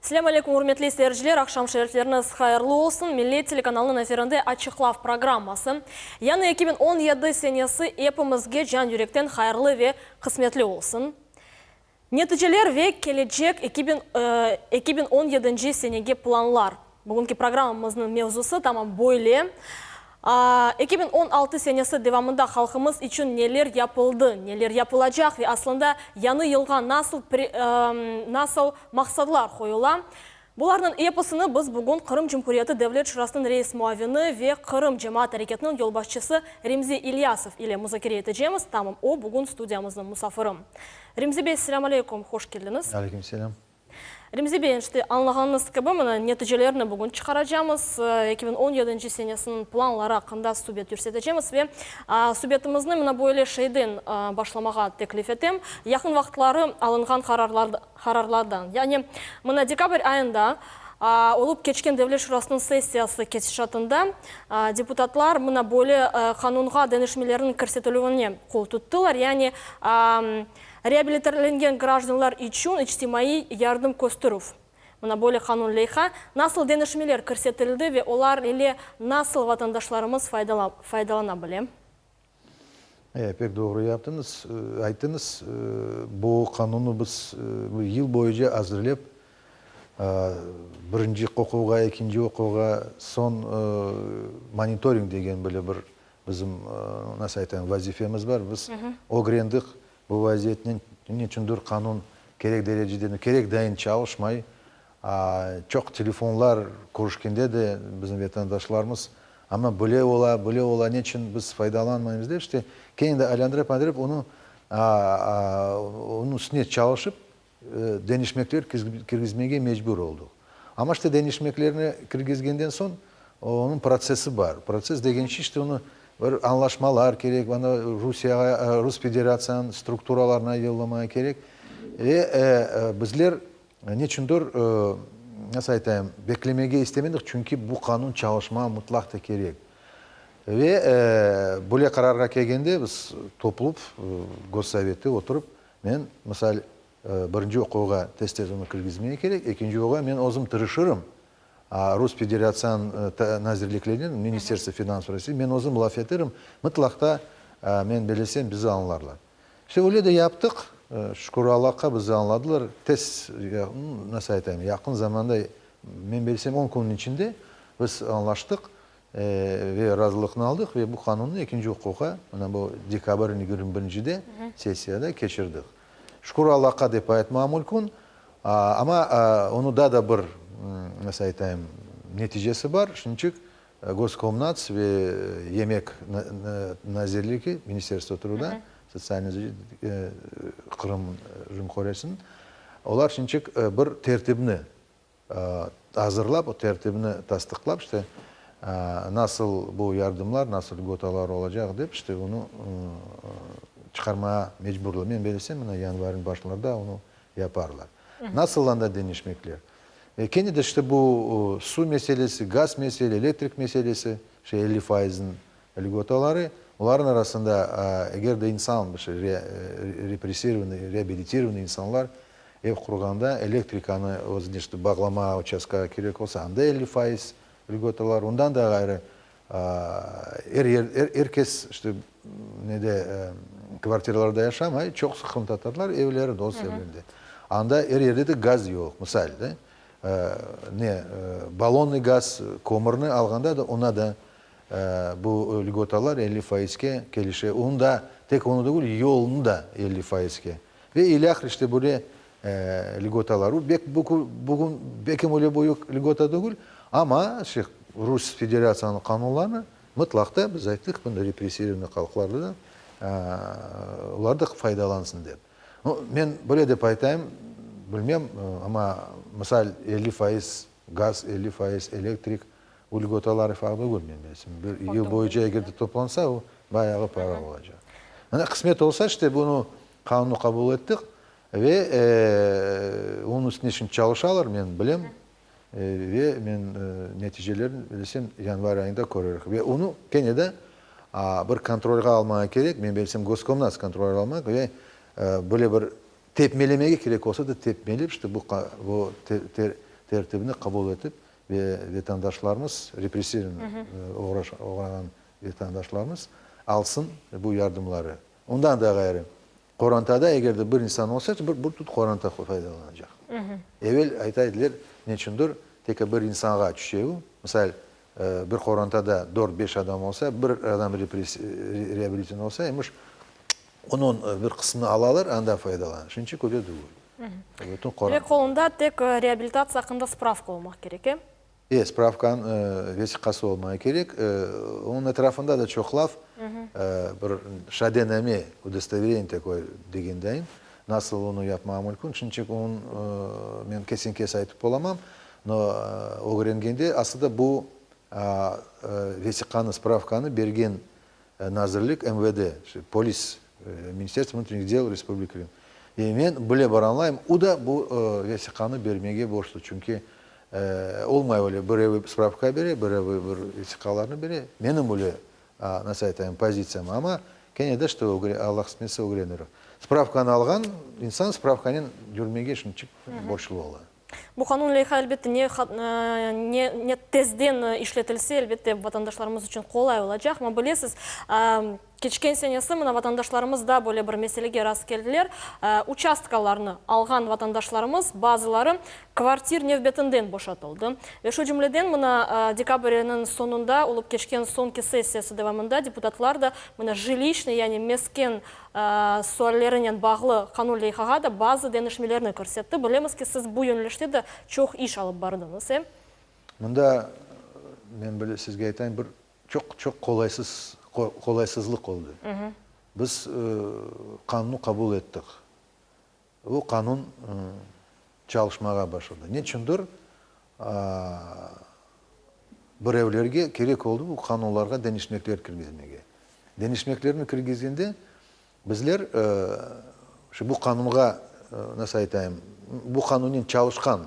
Selâm aleyküm, ürmetli seyirciler, aqşam şerifleriñiz hayırlı olsun. Millet telekanalınıñ efirinde Açıqlav programması. Yañı 2017 senesi epimizge can-yürekten hayırlı ve qısmetli olsun. Neticeler ve kelecek 2017-nci senege planlar. Bugünki programmamıznıñ mevzusı tamam böyle. 2016 senesi devamında halqımız içün neler yapıldı, neler yapılacaq ve aslında yañı yılğa nasıl nasıl maqsadlar qoyula? Bularnıñ episini biz bugün Qırım Cumhuriyeti Devlet Şurasınıñ reis muavini ve Qırım cemaat areketiniñ yolbaşçısı Remzi İlyasov ile muzakere etecemiz. Tamam o bugün studiyamıznıñ musafiri. Remzi bey, selâm aleyküm, hoş keldiñiz. Aleyküm selâm. Remzi bey, işte, añlağanıñız kibi, mına, neticelerni bugün çıqaracamız, 2017-nci senesiniñ planları aqqında subet yürsetecemiz ve subetimizni mına böyle şeyden başlamağa teklif etem, yaqın vaqıtları alınğan qararlardan. Yani, mına, dekabr ayında olıp keçken Devlet Şurasınıñ sessiyası ketişatında deputatlar mına böyle qanunğa deñişmelerniñ kirsetilüvine qol tuttılar, yani, Reabilitirlengen grajdanlar içün içtimaiy yardım kösterüv. Mına böyle qanun leyha nasıl deñişmeler kirsetildi ve olar ile nasıl vatandaşlarımız faydalana bile? E, pek doğru yaptıñız, ayttıñız. Bu qanunnı biz yıl boyunca azırlep, birinci oquvğa, ekinci oquvğa, soñ monitoring degen böyle bir Bizim, nasıl aytayım, vazifemiz bar. Biz ögrendik bu vaziyetnen, neçündir qanun kerek derecede, kerek dayın çalışmay. Çoq telefonlar körüşkende de bizim vatandaşlarımız, amma böyle ola, böyle ola, neçün biz faydalanmaymız dep, işte, kene de aylandırıp-aylandırıp onı, onıñ üstüne çalışıp, deñişmekler kirgizmege mecbur oldıq. Amma işte deñişmeklerni kirgizgenden soñ onıñ protsessi bar. Protsess degence işte onı bir añlaşmalar kerek, onı Rusiyağa, Rus Federatsiyanıñ strukturalarına yollamağa kerek. Ve bizler neçündir, nasıl aytayım, beklemege istemedik, çünki bu qanun çalışmağa mutlaq ta kerek. Ve böyle qararğa kelgende biz toplup, Gossovette oturıp, Men, misal, birinci oquvğa tez-tez onı kirgizmege kerek, ekinci oquvğa men özüm tırışırım, Rus Federatsiyanıñ nazirliklerinen, Ministerstvo finansov Rossii, men özüm laf eterim, mıtlaqta, men bilesem, bizi añlarlar. İşte, öyle de yaptıq, şükür Allahqa, bizi añladılar, tez, nasıl aytayım, yaqın zamanda, men bilsem, on künniñ içinde biz añlaştıq, Ve razılıqnı aldıq ve bu qanunnı ekinci oquvğa, mına bu dekabrniñ yigirmi birincide sessiyada keçirdik. Şükür Allahqa dep aytmağa mülkün, amma onı daa da bir, nasıl aytayım, neticesi bar. Şimdicik Goskomnats ve Yemek nazirligi, Ministerstvo truda, sotsialnıy Qırım Cumhuriyetiniñ, olar şimdicik bir tertibni azırlap, o tertibni tasdıqlap, işte, nasıl bu yardımlar, nasıl lgotalar olacaq dep, işte, onı çıqarmağa mecburlar. Men bilsem, mına, yanvarniñ başlarda onı yaparlar. Nasıl anda deñişmekler? Kene de, işte, bu suv meselesi, gaz mesele, elektrik meselesi, işte, 50 faizniñ lgotaları, olarnıñ arasında, eger de insan, işte, repressirovanıy, reabilitirovanıy insanlar Ev qurğanda elektrikanı özüne işte bağlama uçastkağa kerek olsa, anda 50% lgotalar. Ondan da ğayrı, er yer, er kes işte nede kvartiralarda yaşamay, çoqusı qırımtatarlar evleri, dost evlerinde. Anda er yerde de gaz yoq, misal, de, ne, ballonnıy gaz, kömürni alğanda da ona da bu lgotalar 50 faizge kelişe. Onı da, tek onı degil, yolnı da 50 faizge. Ve ilâhre işte böyle lgotalar. O bek bugün bekim öyle büyük lgota degil, amma şey Rus Federatsiyanıñ qanunlarını mıtlaq da biz ayttıq, bunda repressirovanıy halqlardı da olar da faydalansın dep. Nu, men böyle dep aytayım, bilmem, amma misal 50% gaz, 50% elektrik, bu lgotalar farq degil men bilsem. Bir yıl boyunca eger de toplansa, o bayağı para olacaq. Mına qısmet olsa işte bunı Qanunnı qabul ettik ve onıñ üstünde şimdi çalışalar, men bilem, ve men neticelerini, bilsem, yanvar ayında körerik. Ve onı kene de bir kontrolğa almağa kerek, men bilsem, Goskomnats kontrolğa almaq ve böyle bir tepmelemege kerek olsa da tepmelep, işte bu bu. tertibini qabul etip ve vetandaşlarımız, repressiya oğrağan vetandaşlarımız alsın bu yardımları. Ondan da ğayrı, qorantada eger de bir insan olsa, bir bütün qoranta faydalanacaq. Evel ayta ediler, neçündir tek bir insanğa tüşe o. Misal, bir qorantada dört, beş adam olsa, bir adam reabilitsion olsa, emiş, onıñ bir qısmını alalar, andan faydalana. Şimdiçik öyle degil. Bütün qoranta. Demek, qolunda tek reabilitatsiya aqqında spravka olmaq kerek, e? E, spravkanıñ vesiqası olmağı kerek. Onıñ etrafında da çoq laf, bir şadename, udostovereniye takoy degendayın, nasıl onı yapmağa mümkün. Şimdiçik onıñ men kesen-kes aytıp olamam, no ögrengende, aslında bu vesiqanı, spravkanı bergen nazirlik MVD, polis, Ministerstvo vnutrennich del Respubliki Krım. Ve men bile bir añlayım, o da bu vesiqanı bermege borclu, çünki olmay öyle, birevi spravka bere, birevi bir vesiqalarnı bere. Menim öyle, nasıl aytayım, pozitsiyam, amma kene de, işte, Allah qısmet etse, ögrenir. Spravkanı alğan insan spravkanen yürmege şimdiçik borclu ola. Bu qanun leyha, elbette, ne ne tezden işletilse, elbette, vatandaşlarımız içün qolay olacaq. Amma bilesiz, keçken senesi mına vatandaşlarımız da böyle bir meselege rastkeldiler. Uçastkalarnı alğan vatandaşlarımız bazıları kvartir nevbetinden boşatıldı. Ve şu cümleden mına dekabr ayınıñ soñunda olıp keçken soñki sessiyası devamında deputatlar da mına jilişnıy, yani mesken suallerinen bağlı qanun leyhağa da bazı deñişmelerni kirsetti. Bilemiz ki, siz bu yönelişte de çoq iş alıp bardıñız, e? Mında, men bile sizge aytayım, bir çoq, çoq qolaysız, qolaysızlıq oldı. Biz qanunnı qabul ettik. O qanun çalışmağa başladı. Neçündir, birevlerge kerek oldı bu qanunlarğa deñişmekler kirgizmege. Deñişmeklerni kirgizgende bizler şu bu qanunğa, nasıl aytayım, bu qanunnen çalışqan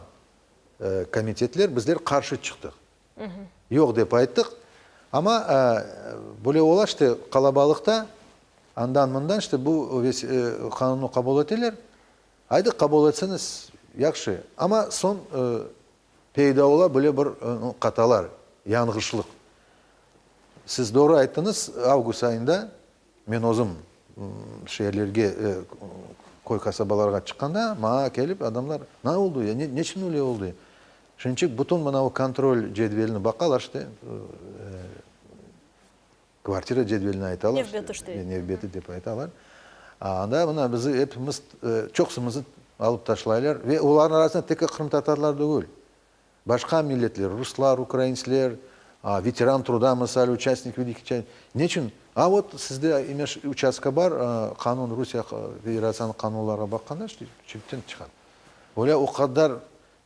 komitetler bizler qarşı çıqtıq. Yoq dep ayttıq. Amma böyle ola işte, qalabalıqta andan-mından işte bu qanunnı qabul eteler. Aydı, qabul etsiñiz, yahşı. Amma soñ peyda ola böyle bir qatalar, yañğışlıq. Siz doğru ayttıñız, avgust ayında men özüm şeerlerge, köy-qasabalarğa çıqqanda, maña kelip adamlar, Ne oldı ya, neçün öyle oldı? Şunçik bütün mına o kontrol cedvelini baqalar işte, kvartira cedvelini aytalar. Nevbeti işte. Nevbeti dep aytalar. Anda mına bizi epimiz, çoqsumızı alıp taşlaylar ve olarnıñ arasında tek qırımtatarlar degil. Başqa milletler, ruslar, ukraintsler, veteran truda, misal, uçastnik velikih Neçün? A vot sizde emiş uçastka bar, qanun, Rusiye Federatsiyanıñ qanunlarına baqqanda, işte, çöpten çıqar. Öyle o qadar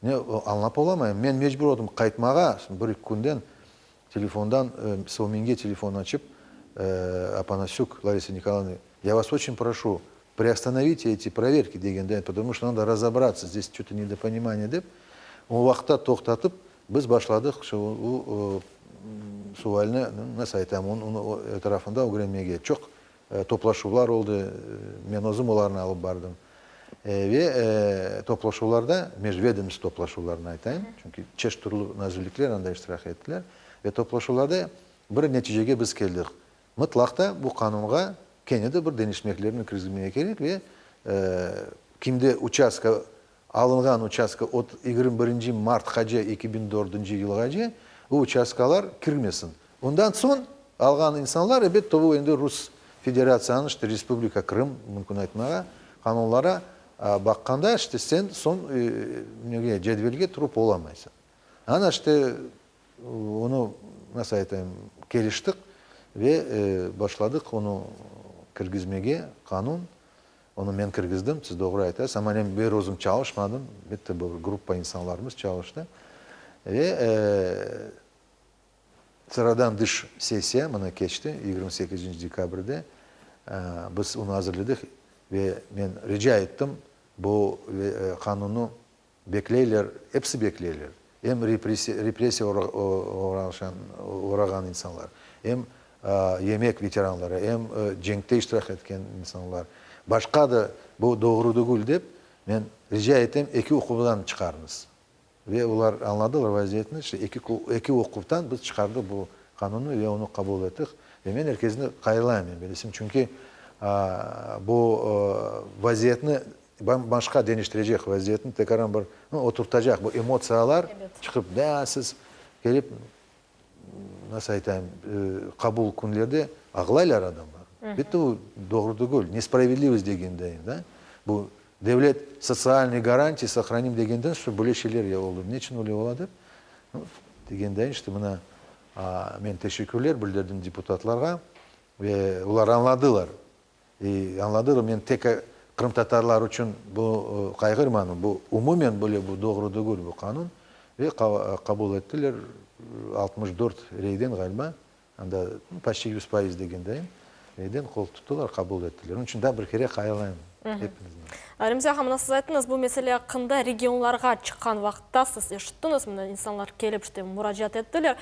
ne añlap olamayım. Men mecbur oldım qaytmağa, bir-eki künden telefondan Sovminge telefon açıp, Opanasük Larisa Nikolayevna, ya vas oçen proşu, priostanovite eti proverki degende, potomu çto nado razobratsya, zdes çto-to nedoponimaniye dep, o vaqıtta toqtatıp, biz başladıq şu o sualni, nasıl aytam, onıñ etrafında ögrenmege. Çoq toplaşuvlar oldı, men özüm olarnı alıp bardım. Ve toplaşuvlarda, mejvedomstvo toplaşuvlarını aytayım, çünki çeşit türlü nazirlikler anda iştirak ettiler, ve toplaşuvlarda bir neticege biz keldik, mıtlaq da bu qanunğa kene de bir deñişmeklerni kirgizmege kerek ve kimde uçastka, alınğan uçastka ot 21 martqace 2004 yılğace o uçastkalar kirmesin. Ondan soñ alğan insanlar, elbette, bu endi Rus Federatsiyanıñ, işte, Respublika Krım, mümkün aytmağa, qanunlara baqqanda, işte, sen soñ nege, cedvelge turıp olamaysıñ. Ana, işte, onı, nasıl aytayım, keliştik ve başladıq onı kirgizmege, qanun. Onı men kirgizdim, siz doğru aytasız, amma men bir özüm çalışmadım, elbette, bir gruppa insanlarımız çalıştı. Ve Sıradan dış sessiya mına keçti, 28 dekabrde. Biz onı azırladık ve men rica ettim, bu qanunnı bekleyler, episi bekleyler, em repressiya oğrağan insanlar, em yemek veteranları, em cenkte iştirak etken insanlar, başqa da bu doğru degil dep, men rica etem, eki oquvdan çıqarıñız. Ve olar añladılar vaziyetni, işte eki oquvtan biz çıqardıq bu qanunnı ve onı qabul ettik. Ve men er kesni hayırlayım, men bilesem, çünki bu vaziyetni bam-başqa deñiştirecek, vaziyetni tekaran bir oturtacaq, bu emotsiyalar çıqıp, da siz kelip, nasıl aytayım, qabul künlerde ağlaylar adamlar. Bitti, bu doğru tügül, nespravedlivost degendeyin, da, bu Devlet sotsialnıy garantiy sohranim degenden şu böyle şeyler oldı. Neçün öyle ola dep, degendeyin işte mına men teşekkürler bildirdim deputatlarğa ve olar añladılar. İ añladılar, men tek qırımtatarlar içün bu qayğırmadım, bu umumen böyle bu doğru tügül bu qanun ve qabul ettiler 64 reyden ğaliba. Anda почti 100% degendayım, reyden qol tuttılar, qabul ettiler. Onıñ içün daa bir kere hayırlayım epimizni. Remzi ağa, mına siz ayttıñız, bu mesele aqqında regionlarğa çıqqan vaqıtta siz eşittiñiz, mına insanlar kelip işte muracaat ettiler.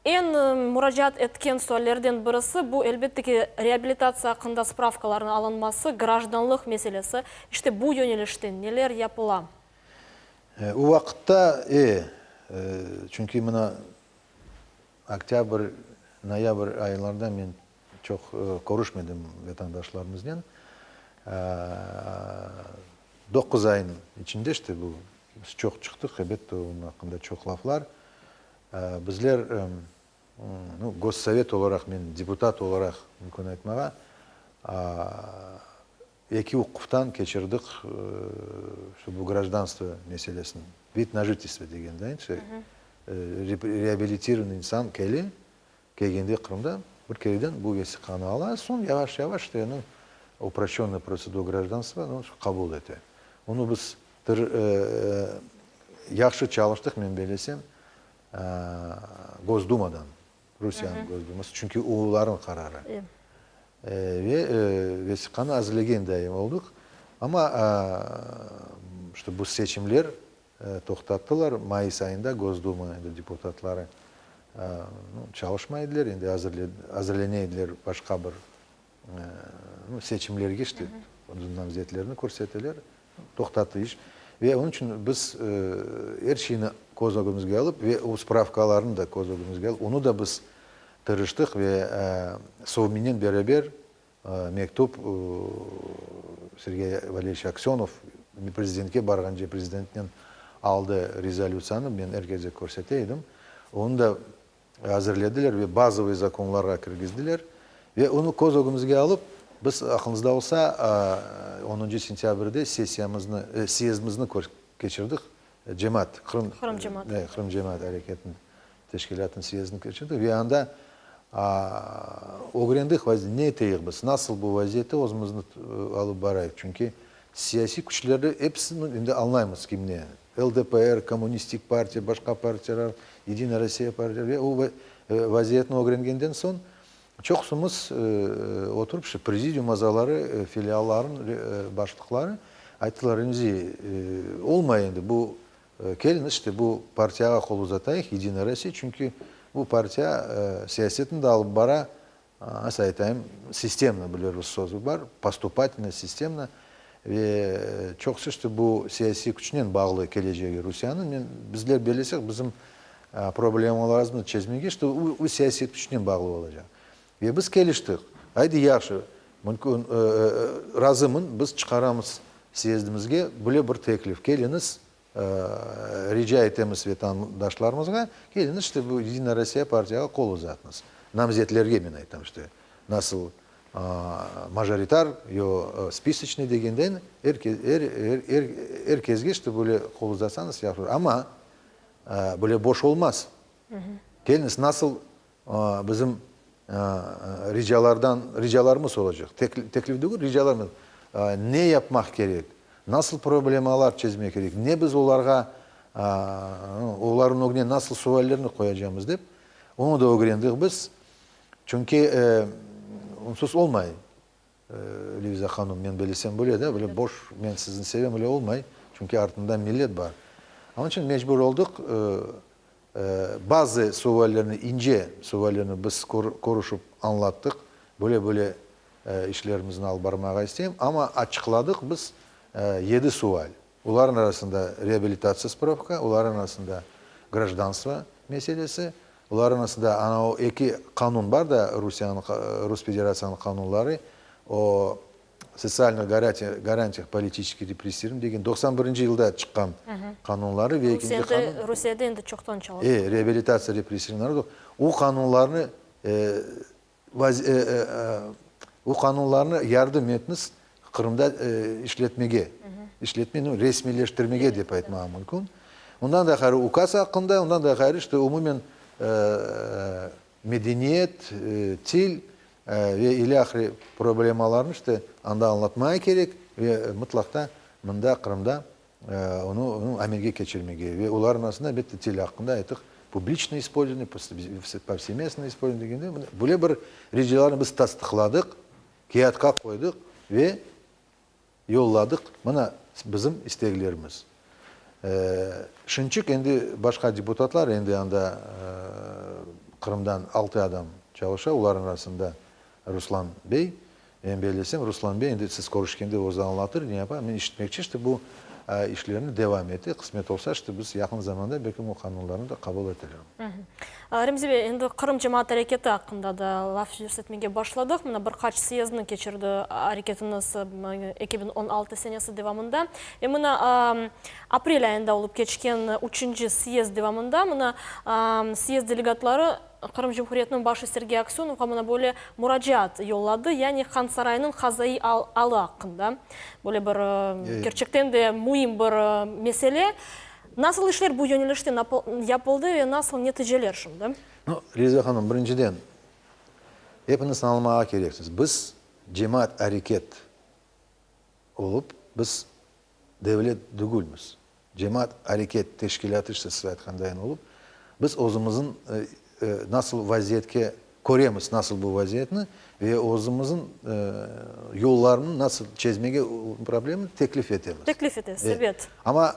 Eñ muracaat etken suallerden birisi, bu, elbette ki, reabilitatsiya aqqında spravkalarnıñ alınması, grajdanlıq meselesi. İşte bu yönelişte neler yapıla? O vaqıtta, e, çünki mına Oktâbr, noyabr aylarda men çoq körüşmedim vatandaşlarımıznen. Doquz ayın içinde işte bu biz çoq çıqtıq, elbette, onıñ aqqında çoq laflar. Bizler, nu, Gossovet olaraq, men deputat olaraq mümkün aytmağa, Eki uquvtan keçirdik şu bu grajdanstvo meselesini, vid na jitelstvo degende, reabilitirovanıy insan kele, kelgende Qırımda bir kereden bu vesiqanı ala, soñ yavaş-yavaş işte onıñ uproşçennıy protsedura grajdanstva qabul ete. Onı biz yahşı çalıştıq, men bellesem, Gosdumadan, Rusiyeniñ Gosduması, çünki olarnıñ qararı. Ve vesiqanı azirlegen daim oldıq. Amma işte bu seçimler toqtattılar. Mayıs ayında Gosduma endi deputatları çalışmay ediler, endi azirlene ediler başqa bir seçimlerge, işte namzetlerini körseteler. Toqtattı iş. Ve onıñ içün biz er şeyni köz ögümizge alıp ve o spravkalarnı da köz ögümizge alıp, onı da biz tırıştıq ve Sovminen beraber mektüp Sergey Valeryeviç Aksönov prezidentke barğance prezidentnen aldı rezolütsiyanı, men er keze körsete edim. Onı da azırlediler ve bazovıy zakonlarğa kirgizdiler. Ve onı köz ögümizge alıp, biz, aqlıñızda olsa, onuncı sentâbrde sessiyamıznı, syezdimizni keçirdik, cemaat, Qırım, Qırım cemaat. Qırım cemaat areketiniñ teşkilâtınıñ syezdini keçirdik ve anda ögrendik, ne eteyik biz, nasıl bu vaziyette özümizni alıp barayıq, çünki siyasiy küçlerni episini endi añlaymız, kim ne. LDPR, Kommunistik partiya, başqa partiyalar, Yedinaya Rossiya partiya ve o vaziyetni ögrengenden soñ çoqusımız oturıp, işte prezidium azaları, filiallarnıñ başlıqları ayttılar, Remzi, olmay endi bu, keliñiz, işte bu partiyağa qol uzatayıq, Yedinaya Rossiya, çünki bu partiya siyasetni de alıp bara, Nasıl aytayım, sistemno, böyle rus sözü bar, postupatelno, sistemno ve çoqusı işte bu siyasiy küçnen bağlı kelecegi Rusiyanıñ. Men, bizler bellesek, bizim problemalarımıznı çezmege işte o siyasiy küçnen bağlı olacaq. Ve biz keliştik. Aydı, yahşı, mümkün, razımın, biz çıqaramız syezdimizge böyle bir teklif, keliñiz, Rica etemiz vetandaşlarımızğa, keliñiz, işte, bu Yedinaya Rossiya partiyağa qol uzatıñız. Namzetlerge men aytam, işte, nasıl majoritar yo spisoçnıy degenden er er er er kesge, işte, böyle qol uzatsañız yahşı olur. Amma böyle boş olmaz. Keliñiz, nasıl bizim ricalardan, ricalarımız olacaq, teklif degil, ricalarımız, ne yapmaq kerek, nasıl problemalar çezmek kerek, ne biz olarğa, olarnıñ ögüne nasıl suallerni qoyacamız dep, onı da ögrendik biz, çünki onsuz olmay. Leviza hanım, men bilesem böyle de, böyle boş, men sizni sevem öyle olmay, çünki artında millet bar. Onıñ içün mecbur oldıq, bazı suallerni, ince suallerni biz körüşip añlattıq, böyle böyle işlerimizni alıp barmağa isteyim, amma açıqladıq biz yedi sual. Olarnıñ arasında reabilitatsiya spravka, olarnıñ arasında grajdanstvo meselesi, olarnıñ arasında ana o eki qanun bar da Rusiyanıñ, Rus Federatsiyanıñ qanunları, o sotsialnıh garantiyah politiçeskiy repressirovanıh degen 91 yılda çıqqan qanunları ve ekinci qanun. Rusiyede endi çoqtan çalışa. E, reabilitatsiya repressirovanıh narodov. O qanunlarnı O qanunlarnı yardım etmiz Qırımda işletmege, işletme, resmiyleştirmege dep aytmağa mümkün. Ondan da ğayrı ukaz aqqında, ondan da ğayrı işte umumen medeniyet, til ve ilâhre problemalarnı işte anda añlatmağa kerek ve mıtlaqta mında Qırımda onı amelge keçirmege ve olarnıñ arasında, elbette, til aqqında ayttıq, publiçnoye ispolzovaniye, povsemestnoye ispolzovaniye degende, böyle bir recelerni biz tasdıqladıq, kâğıtqa qoydıq ve yolladıq. Mına bizim isteglerimiz. Şimçik endi başqa deputatlar, endi anda Qırımdan altı adam çalışa, olarnıñ arasında Ruslan bey, Men bellesem, Ruslan bey, endi siz körüşkende özü añlatır, ne yapa, men işitmekçi, işte bu işlerni devam ete, qısmet olsa, işte biz yaqın zamanda belki bu qanunlarnı da qabul etelim. Remzi bey, endi Qırım cemaat areketi aqqında da laf yürsetmege başladıq. Mına bir qaç syezdni keçirdi areketiñiz 2016 senesi devamında. Ve mına aprel ayında olıp keçken üçünci syezd devamında mına syezd delegatları Qırım Cumhuriyetiniñ başı Sergey Aksönovğa mına böyle muracaat yolladı, yani Hansaraynıñ qazaiy alı aqqında. Böyle bir kerçekten de müim bir mesele. Nasıl işler bu yönelişte yapıldı ve nasıl neticeler şimdi? Nu, Reziye hanım, birinciden, epiñiz añlamağa kereksiñiz, biz cemaat areket olıp, biz devlet dügülmiz. Cemaat areket teşkilâtı, işte siz aytqandayın olıp, biz özümizniñ nasıl vaziyetke köremiz, nasıl bu vaziyetni ve özümizniñ yollarını nasıl çezmege problemni teklif etemiz. Teklif etesiz, ebet. Amma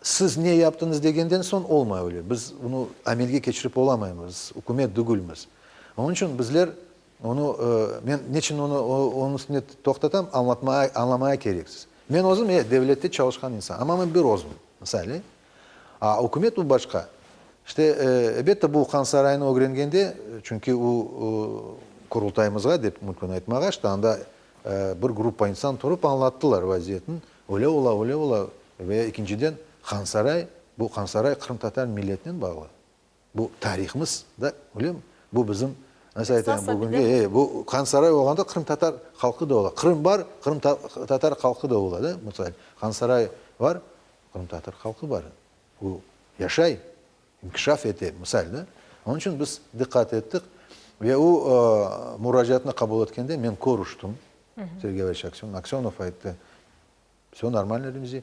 siz ne yaptıñız degenden soñ olmay öyle. Biz bunı amelge keçirip olamaymız, ükümet dügülmiz. Onıñ içün bizler Onı, men neçün onı, onıñ üstünde toqtatam, añlatmağa, añlamaya kereksiz. Men özüm, e, devlette çalışqan insan, amma men bir özüm, misal, e. A ükümet bu başqa. İşte, elbette, bu Han sarayını ögrengende, çünki o, Qurultayımızğa, dep mümkün aytmağa, işte anda bir gruppa insan turıp añlattılar vaziyetni, öyle ola, öyle ola, ve ekinciden, Han saray, bu Han saray qırımtatar milletinen bağlı. Bu tarihımız da, bilem, bu bizim, nasıl aytayım, bugünge, e, bu Hansaray olğanda qırımtatar halqı da ola. Qırım bar, qırımtatar halqı da ola, da, misal. Hansaray bar, qırımtatar halqı bar. O yaşay, inkişaf ete, misal, da. Onıñ içün biz diqqat ettik ve o muracaatnı qabul etkende men körüştim Sergey Ivanovич Aksönov. Aksönov ayttı, Vse normalno, Remzi.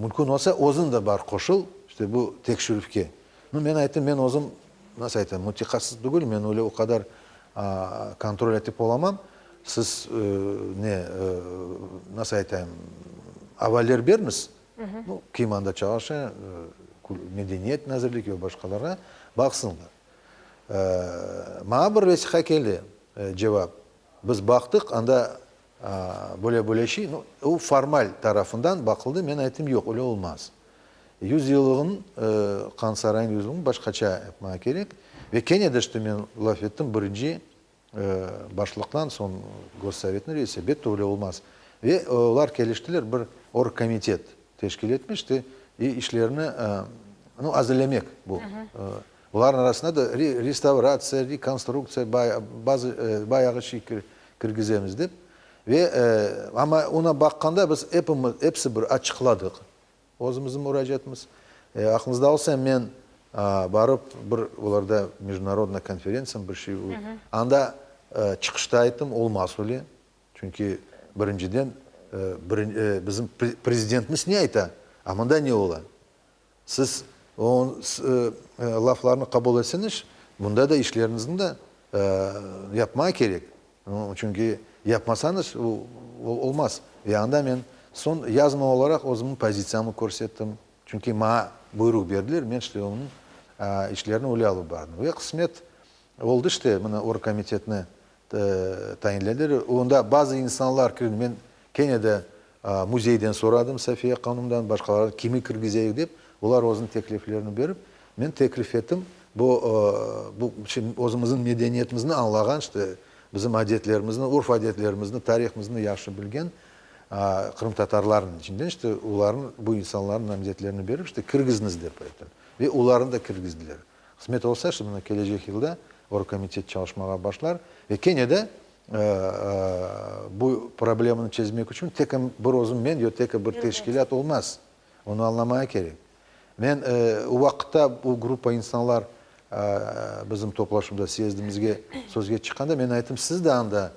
Mümkün olsa, özüñ de bar, qoşul, işte bu tekşirüvge. Nu, men ayttım, men özüm, nasıl aytam, mütehassıs tügül, men öyle o qadar kontrol etip olamam. Siz, ne, nasıl aytayım, avaller berñiz, nu, kim anda çalışa, Medeniyet nazirligi ve başqalarğa, baqsınlar. Maña bir vesiqa keldi, cevap. Biz baqtıq, anda Böyle-böyle şey, nu, o formal tarafından baqıldı, men ayttım, yoq, öyle olmaz. Yüzyıllığın, Qansaraynıñ yüzyıllığın başqaça yapmağa kerek. Ve kene de işte men laf ettim, birinci başlıqtan soñ Gossovetniñ reisi, elbette öyle olmaz. Ve olar keliştiler, bir orgkomitet teşkil etmişti, i işlerni, nu, azirlemek bu. Bularnıñ arasında da restavratsiya, rekonstruktsiya, bazı bayağı şey kirgizemiz dep. Ve amma ona baqqanda biz epimiz, episi bir açıqladıq özümizniñ muracaatımız. Aqlıñızda olsa, men barıp bir olarda mejdunarodnaya konferentsiya bir şey, anda çıqışta ayttım, olmaz öyle. Çünki birinciden bizim prezidentimiz ne ayta, a mında ne ola? Siz onıñ laflarını qabul etseñiz, bunda da işleriñizni de yapmağa kerek. Çünki yapmasañız, olmaz. Ve anda men soñ yazma olaraq özümniñ pozitsiyamı körsettim. Çünki maña buyruq berdiler, men işte onıñ işlerini öyle alıp bardım. Ve qısmet oldı işte, mına orgkomitetni tayinlediler. Onda bazı insanlar kirdi, men kene de. Müzeyden soradım, Safiye hanımdan, başqalardan, kimi kirgizeyik dep, olar özüniñ tekliflerini berip, men teklif ettim, bu, bu özümizniñ medeniyetimizni añlağan, işte, bizim adetlerimizni, urf-adetlerimizni, tarihımıznı yahşı bilgen qırımtatarlarnıñ içinden, işte, olarnıñ, bu insanlarnıñ namzetlerini berip, işte, kirgiziñiz dep ayttım. Ve olarnı da kirgizdiler. Qısmet olsa, işte, mına kelecek yılda orgkomitet çalışmağa başlar ve kene de Bu problemanı çezmek içün tek bir özüm men ya tek bir teşkilât olmaz. Onı añlamaya kerek. Men o vaqıtta bu gruppa insanlar bizim toplaşuvda, syezdimizge sözge çıqqanda men ayttım, siz de anda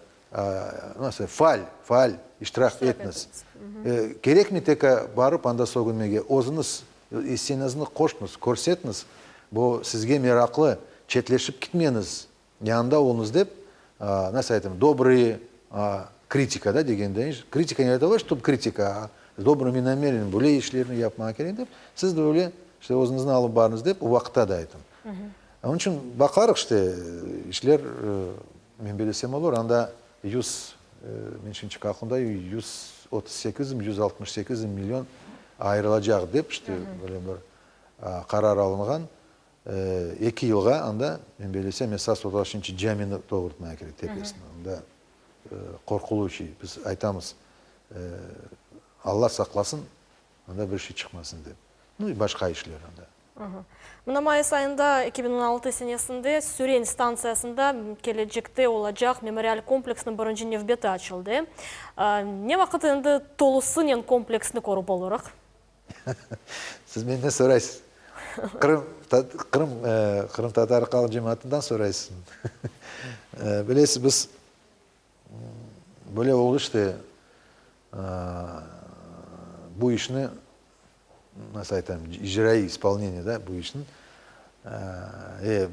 nasıl faal, faal iştirak etiniz. Kerekmey tek barıp anda sögünmege, özüñiz isseñizni qoşuñız, körsetiñiz, bu sizge meraqlı, çetleşip kitmeñiz. Yanında oluñız dep, nasıl aytayım, dobrıy kritika da degende, kritika ne aytalar, ştob kritika, a s dobrımi namereniy, böyle işlerni yapmağa kerek dep, siz de öyle işte özüñizni alıp barıñız dep, o vaqıtta da ayttım. Onıñ içün baqarıq işte, işler, men bilesem olur, anda yüz, men şimdiki aqlımda, 138 mi, 168 million ayırılacaq dep, işte böyle bir qarar alınğan. Eki yılğa anda, men belesem, esas olar şimdiki camini doğurtmaya kerek, tepesini. Anda qorqulı şey. Biz aytamız, Alla saqlasın, anda bir şey çıqmasın dep. Nu, başqa işler anda. Mına mayıs ayında 2016 senesinde Süren stantsiyasında kelecekte olacaq memorial kompleksniñ birinci nevbeti açıldı. Ne vaqıt endi tolusınen kompleksni körip olurıq? Siz menden soraysız. Qırım, Qırım, qırımtatar halq cemaatından soraysız. Bilesiz, biz böyle oldı işte, bu işni, nasıl aytam, icraiy, ispolneniye, da, bu işniñ, e,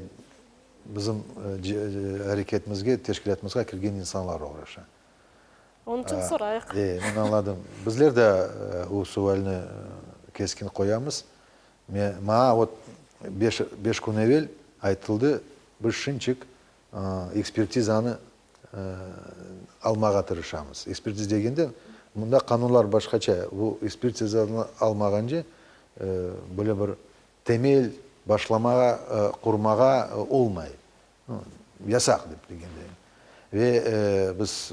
bizim areketimizge, teşkilâtımızğa kirgen insanlar oğraşa. Onıñ içün sorayıq. E, men añladım. Bizler de o sualni keskin qoyamız. Me, maña vot beş, beş kün evel aytıldı, biz şimçik ekspertizanı almağa tırışamız. Ekspertiz degende, mında qanunlar başqaça. Bu ekspertizanı almağance, böyle bir temel başlamağa, qurmağa olmay. Yasaq dep degende. Ve biz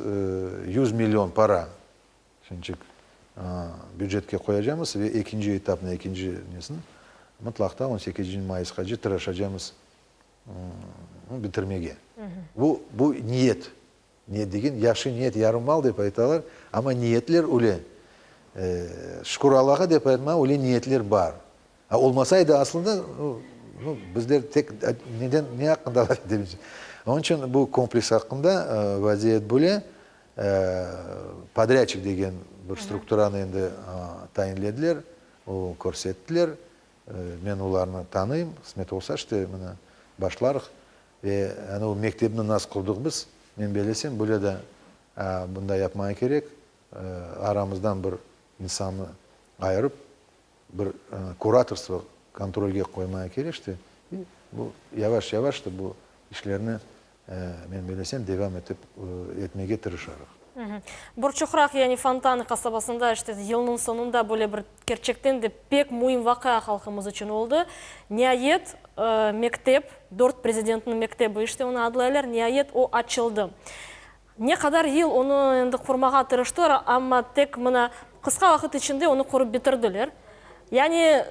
100 million para şimdicik bücetke qoyacamız ve ekinci etapnı, ekinci nesini mıtlaqta on sekizinci mayısqace tırışacamız bitirmege. Bu, bu niyet. Niyet degen, yahşı niyet yarım mal dep aytalar, amma niyetler öyle, şükür Allağa dep aytmağa, öyle niyetler bar. A olmasaydı aslında, nu, bizler tek neden, ne aqqında laf etemiz? Onıñ içün bu kompleks aqqında vaziyet böyle, podrâdçik degen bir strukturanı endi tayinlediler, o körsettiler, men olarnı tanıyım, qısmet olsa, işte, mına, başlarıq. Ve ana o mektepni nasıl qurdıq biz, men belesem, böyle de bunda yapmağa kerek, aramızdan bir insannı ayırıp, bir kuratorstvo, kontrolge qoymağa kerek işte, i bu yavaş-yavaş da bu işlerni, men belesem, devam etip etmege tırışarıq. Borçoqraq, yani Fontanı qasabasında işte yılnıñ soñunda böyle bir kerçekten de pek müim vaqia halqımız içün oldı. Niayet, mektep, dört prezidentniñ mektebi işte onı adlaylar, niayet o açıldı. Ne qadar yıl onı endi qurmağa tırıştılar, amma tek mına qısqa vaqıt içinde onı qurıp bitirdiler. Yani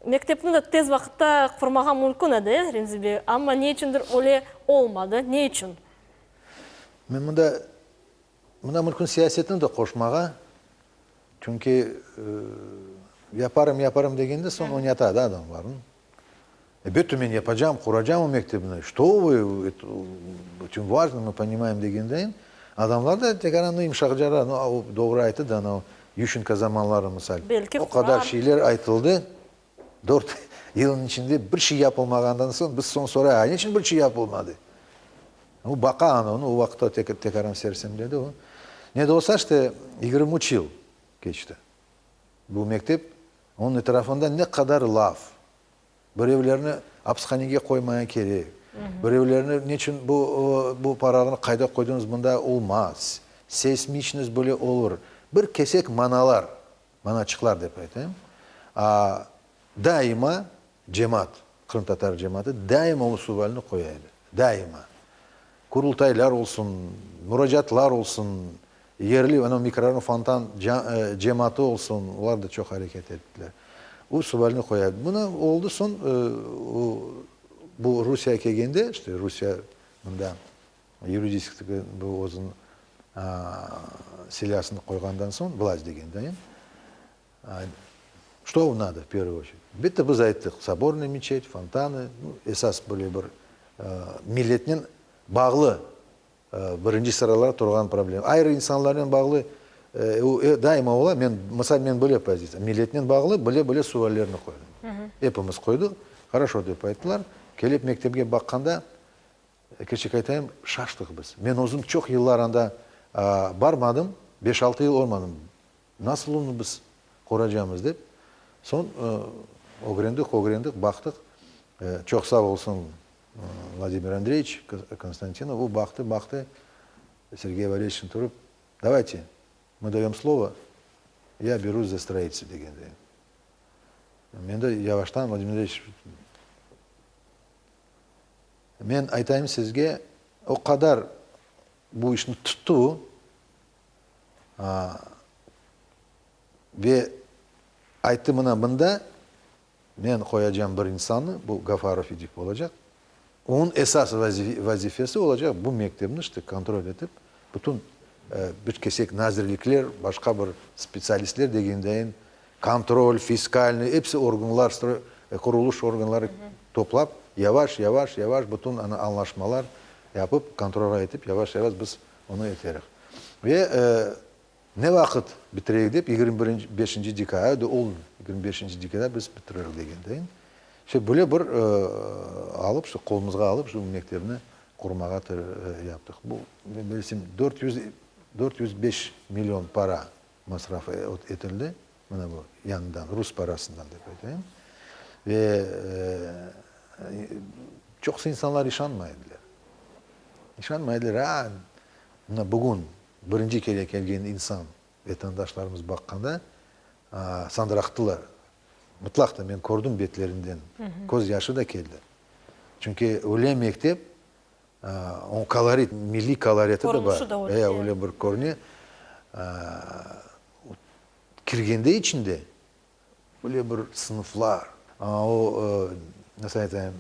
mektepni de tez vaqıtta qurmağa mümkün edi, Remzi bey, amma ne içündir öyle olmadı. Ne içün? Men mında, mında mülkün siyasetini de qoşmağa, çünki yaparım, yaparım degende soñ oynata da adamlarnı. Elbette men yapacam, quracam o mektebni, şto vı, eto vajno, mı ponimayem degendeyin, adamlar da tek nu yımşaqca, nu o doğru ayttı da, anau Yuşçenko zamanları misal, Belki o qadar şeyler aytıldı, Dört yılnıñ içinde bir şey yapılmağandan soñ biz soñ sorayıq, a neçün bir şey yapılmadı? O baqa ana onı, o vaqıtta tekaran sersemledi o. Ne de olsa, işte, 23 yıl keçti. Bu mektep, onıñ etrafında ne qadar laf. Birevlerni apishanege qoymaya kerek, birevlerni neçün bu bu paranı qayda qoydıñız, mında olmaz, seysmiçnost böyle olur. Bir kesek manalar, manaçıqlar dep aytayım, daima cemaat, qırımtatar cemaatı daima o sualni qoya edi. Daima. Qurultaylar olsun, muracaatlar olsun, yerli, ana, mikrorayon Fontan cemaatı olsun, olar da çoq areket ettiler. O sualni qoya edi. Mına oldı soñ, bu Rusiye kelgende, işte Rusiye mında Yuridik bu özüniñ silâsını qoyğandan soñ, vlast degendayin, çto nado v pervuyu oçered? Elbette, biz ayttıq, Sobornıy meçet, fontanı, nu, esas böyle bir milletnen bağlı birinci sıralarda turğan problema. Ayrı insanlarnen bağlı daima ola, men, misal, men böyle pozitsiya, milletnen bağlı bile-bile suallerni qoydım. Epimiz qoydıq, horoşo dep ayttılar. Kelip mektepge baqqanda, Kerçek aytayım, şaştıq biz. Men özüm çoq yıllar anda barmadım, beş-altı yıl olmadım. Nasıl onı biz quracamız dep. Soñ ögrendik, ögrendik, baqtıq. Çoq sağ olsun Vladimir Andreyeviç Konstantinov, o baqtı, baqtı, Sergey Valeryeviçni turıp, Davayte, mı dayom slovo, ya berus za stroitelstvo degende. Men de yavaştan Vladimir Andreyeviç, Men aytayım sizge, o qadar bu işni tuttu ve ayttı, mına mında men qoyacam bir insannı, bu Gafarov İdik olacaq, onıñ esas vazifesi olacaq bu mektepni işte kontrol etip, bütün bir kesek nazirlikler, başqa bir spetsialistler degendeyin, Kontrol, fiskalnıy, episi organlar, qurulış organları toplap, yavaş, yavaş, yavaş bütün ana añlaşmalar yapıp, kontrolğa etip, yavaş, yavaş biz onı eterik. Ve ne vaqıt bitireyik dep, yigirmi birinci, beşinci dekabr, oldı, 25 dekabr biz bitirerik degendeyin. İşte böyle bir alıp, işte qolumızğa alıp, şu mektepni qurmağa yaptıq. Bu, men bilsem, 400, 405 million para masraf etildi, mına bu yañıdan, rus parasından dep aytayım. Ve çoqusı insanlar işanmay ediler. İşanmay ediler, a, mına bugün birinci kere kelgen insan, vatandaşlarımız baqqanda, sandıraqtılar. Mıtlaq da men kördim betlerinden, köz yaşı da keldi. Çünki öyle mektep, Onıñ kolorit, milliy koloriti de bar. E, öyle bir körüne. Kirgende içinde öyle bir sınıflar, o, nasıl aytayım,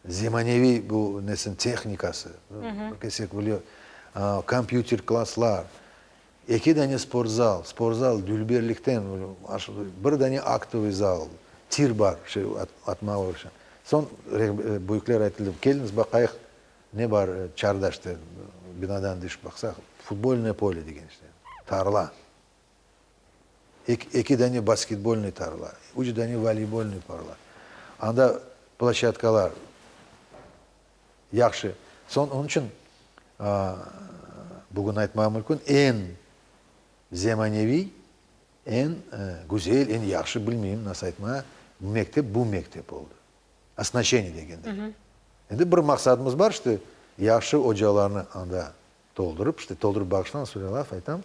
zemaneviy bu nesin tehnikası, bir kesek öyle kompyuter klasslar, eki dane sportzal, sportzal dülberlikten, bir dane aktovıy zal, tir bar, şey atmağa. Soñ büyükler ayttılar, keliñiz baqayıq, ne bar çardaşta, binadan tış baqsaq, futbolnoye pole degen işte, tarla. Eki dane basketbolnıy tarla, üç dane voleybolnıy parla. Anda ploşçadkalar yahşı. Soñ onıñ içün bugün aytmağa mümkün, eñ zemaneviy Eñ güzel, eñ yahşı, bilmeyim nasıl aytmağa, mektep bu mektep oldı. Osnaşçeniye degende. Endi bir maqsadımız bar, işte, yahşı ocalarnı anda toldurıp, işte, toldurıp bağışlan, söyle laf aytam,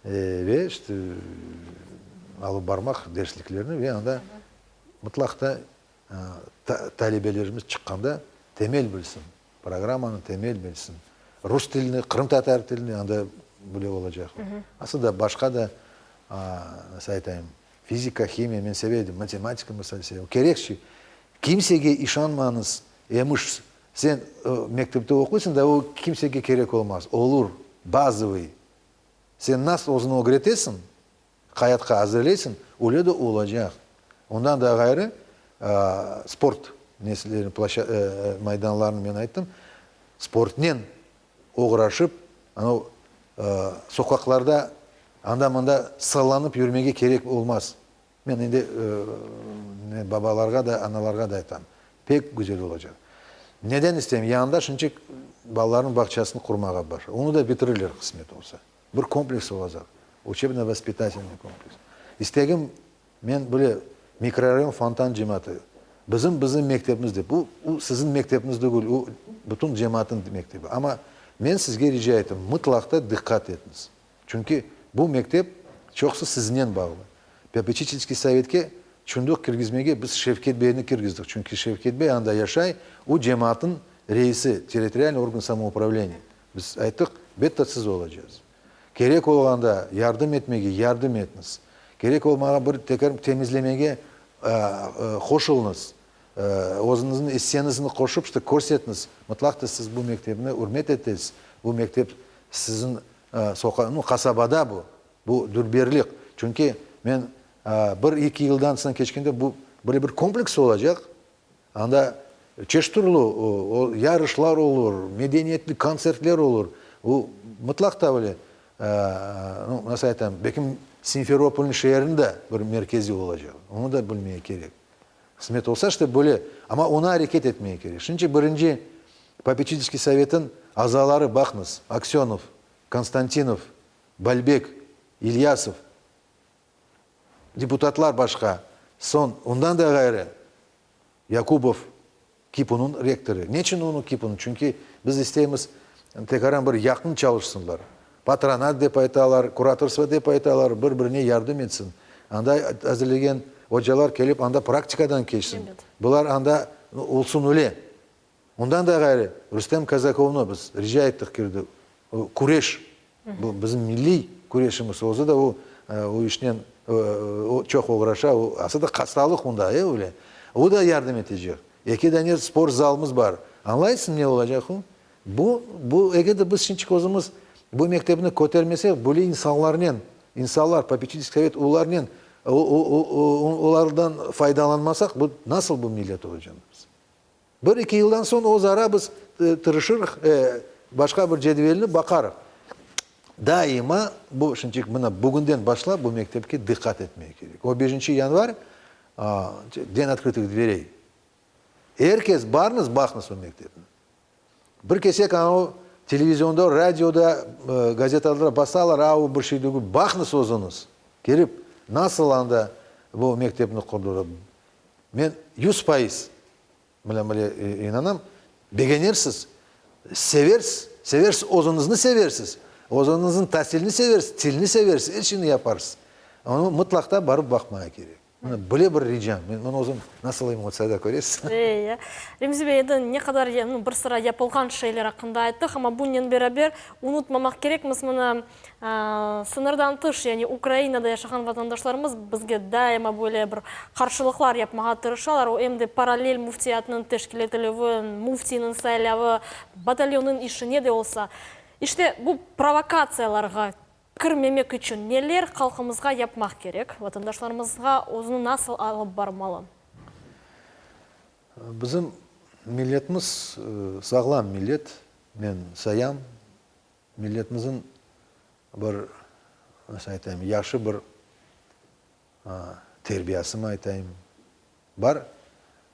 ve, işte, alıp barmaq dersliklerni ve anda mıtlaq da talebelerimiz çıqqanda temel bilsin. Programmanı temel bilsin. Rus tilini, qırımtatar tilini anda bile olacaq. Asıl da başqa da, nasıl aytayım, fizika, himiya men seve edim, matematika misal sevem. Kerek şey. Kimsege işanmañız, emiş, sen mektepte oquysıñ da o kimsege kerek olmaz. Olur, bazovıy. Sen nasıl özüni ögretesiñ, Hayatqa azırlaysıñ, öyle de olacaq. Ondan da ğayrı, sport neslerini, maydanlarını men ayttım, sportnen oğraşıp, anav soqaqlarda anda-mında sallanıp yürmege kerek olmaz. Men endi babalarğa da, analarğa da aytam, pek güzel olacaq. Neden isteyim? Yanında şimdicik balalarnıñ bağçasını qurmağa başla. Onı da bitirirler qısmet olsa. Bir kompleks olacaq, uçebno-vaspitatelnıy kompleks. İstegim, men bile, mikrorayon Fontan cemaatı, bizim bizim mektebimiz dep, bu u siziñ mektebiñiz degil, u bütün cemaatnıñ mektebi. Amma men sizge rica etem, mıtlaq da diqqat etiñiz. Çünki bu mektep. Çoqusı siznen bağlı. Popeçitelskiy sovetke çunduq kirgizmege biz Şevket beyni kirgizdik. Çünki Şevket bey anda yaşay, o cemaatnıñ reisi, territorialnıy organ samoupravleniya. Biz ayttıq, betta siz olacağız. Kerek olğanda yardım etmege yardım etiniz. Kerek olmağa bir tekrar temizlemege qoşulunız. Özüñizniñ isseñizni qoşup, işte, körsetiñiz, mıtlaq da siz bu mektepni ürmet etesiz, bu mektep siziñ soqa, nu, qasabada bu, bu dülberlik. Çünki men bir-eki yıldan soñ keçkende bu böyle bir kompleks olacaq, anda çeşit türlü yarışlar olur, medeniyetli kontsertler olur. Bu mıtlaq da böyle, nu, nasıl aytam, belkim Simferopolniñ şeeriniñ de bir merkezi olacaq, onı da bilmege kerek. Qısmet olsa, işte, böyle, amma oña areket etmege kerek. Şunıñ birinci popeçitelskiy sovetniñ azaları, baqıñız, Aksönov, Konstantinov, Balbek, İlyasov, deputatlar başqa, soñ, ondan da ğayrı, Yakubov, KİPUnıñ rektorı. Neçün onı KİPUnıñ? Çünki biz isteymiz, tekaran bir yaqın çalışsınlar. Patronat dep aytalar, kuratorstvo dep aytalar, bir-birine yardım etsin. Anda azirlegen ocalar kelip anda praktikadan keçsin. Bular anda olsun öyle. Ondan da ğayrı, Rustem Kazakovnı biz rica ettik kirdi. O küreş, bu bizim milliy küreşimiz, özü de o, o işnen o çoq oğraşa, o aslında hastalıq onda, e, öyle. O da yardım etecek. Eki dane sport zalımız bar. Añlaysıñ ne olacaq o? Bu, bu, eger de biz şimdiki özümiz bu mektepni kötermesek, böyle insanlarnen, insanlar, popeçitelskiy sovet, olarnen, olardan faydalanmasaq, bu nasıl bu millet olacaq biz? Bir-eki yıldan soñ özara biz tırışırıq, başqa bir cedvelni baqarıq. Daima bu, şimdiki mına bugünden başlap bu mektepke diqqat etmege kerek. O beşinci yanvar, Den otkrıtıh dverey. Er kes barıñız, baqıñız o mektepni. Bir kesek anavı televizionda, radioda, gazetalarda basalar, a o bir şey degil, baqıñız özüñiz, kelip, nasıl anda bu mektepni qurdılar. Men 100%, mına böyle inanam, begenirsiz, seversiz, seversiz, özüñizni seversiz, özüñizniñ tasilni seversiz, tilni seversiz, er şeyni yaparsız. Onı mıtlaqta barıp baqmağa kerek. Mına böyle bir ricam. Men bunı özüm nasıl emotsiyada köresiz. E-e. Remzi bey, endi ne qadar, nu, bir sıra yapılğan şeyler aqqında ayttıq, amma bunnen beraber unutmamaq kerekmiz, mına, sıñırdan tış, yani Ukrainada yaşağan vatandaşlarımız bizge daima böyle bir qarşılıqlar yapmağa tırışalar, o em de parallel müftiyatnıñ teşkil etilüvi, müftiyniñ saylavı, batalyonnıñ işi, ne de olsa. İşte, bu provokatsiyalarğa Kirmemek içün neler halqımızğa yapmaq kerek, vatandaşlarımızğa özüni nasıl alıp barmalı? Bizim milletimiz sağlam millet, men sayam. Milletimizin bir, nasıl aytayım, yahşı bir terbiyasımı aytayım, bar,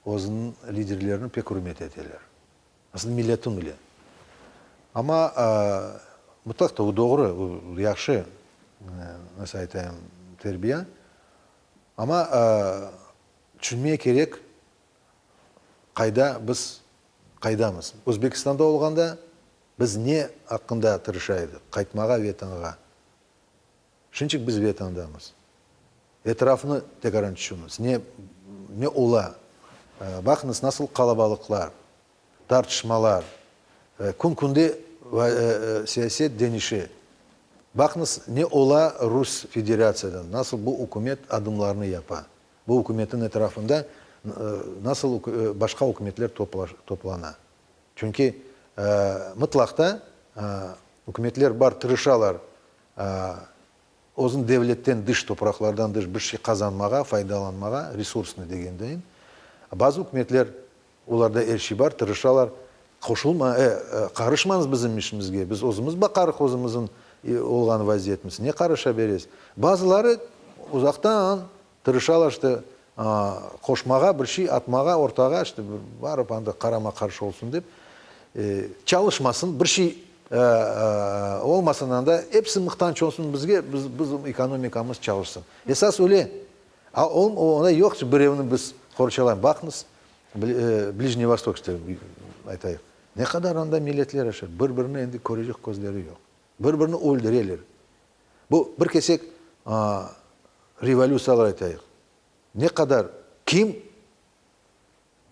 özüniñ liderlerini pek ürmet eteler. Aslında milletim ile. Amma mutlaq da o doğru, o yahşı, nasıl aytayım, terbiye. Amma tüşünmege kerek, qayda biz qaydamız. Özbekistanda olğanda biz ne aqqında tırışa edik? Qaytmağa Vetanğa. Şimdiki biz Vetandamız. Etrafnı tekaran tüşüñiz, ne ne ola? Baqıñız, nasıl qalabalıqlar, tartışmalar, kün-künde siyaset deñişe. Baqıñız, ne ola Rus Federatsiyadan, nasıl bu ükümet adımlarnı yapa, bu ükümetniñ etrafında nasıl başqa ükümetler toplana. Çünki mıtlaqta ükümetler bar, tırışalar Özüñ devletten dış, topraqlardan dış bir şey qazanmağa, faydalanmağa, resursnı degendeyin. Bazı ükümetler, olarda er şey bar, tırışalar, qoşulma, qarışmañız bizim işimizge, biz özümiz baqarıq özümizniñ olğan vaziyetimiz, ne qarışa beresiz? Bazıları uzaqtan tırışalar, işte, qoşmağa, bir şey atmağa ortağa, işte, barıp anda qarama-qarşı olsun dep, çalışmasın, bir şey olmasın anda, episi mıhtanç olsun bizge, bizim ekonomikamız çalışsın. Esas öyle. A onda yoq, birevni biz qorçalayım. Baqıñız, Blijniy Vostok, işte, aytayıq, ne qadar anda milletler yaşay, bir-birini endi körecek közleri yoq. Bir-birini öldüreler. Bu bir kesek. Revolütsiyalar aytayıq. Ne qadar, kim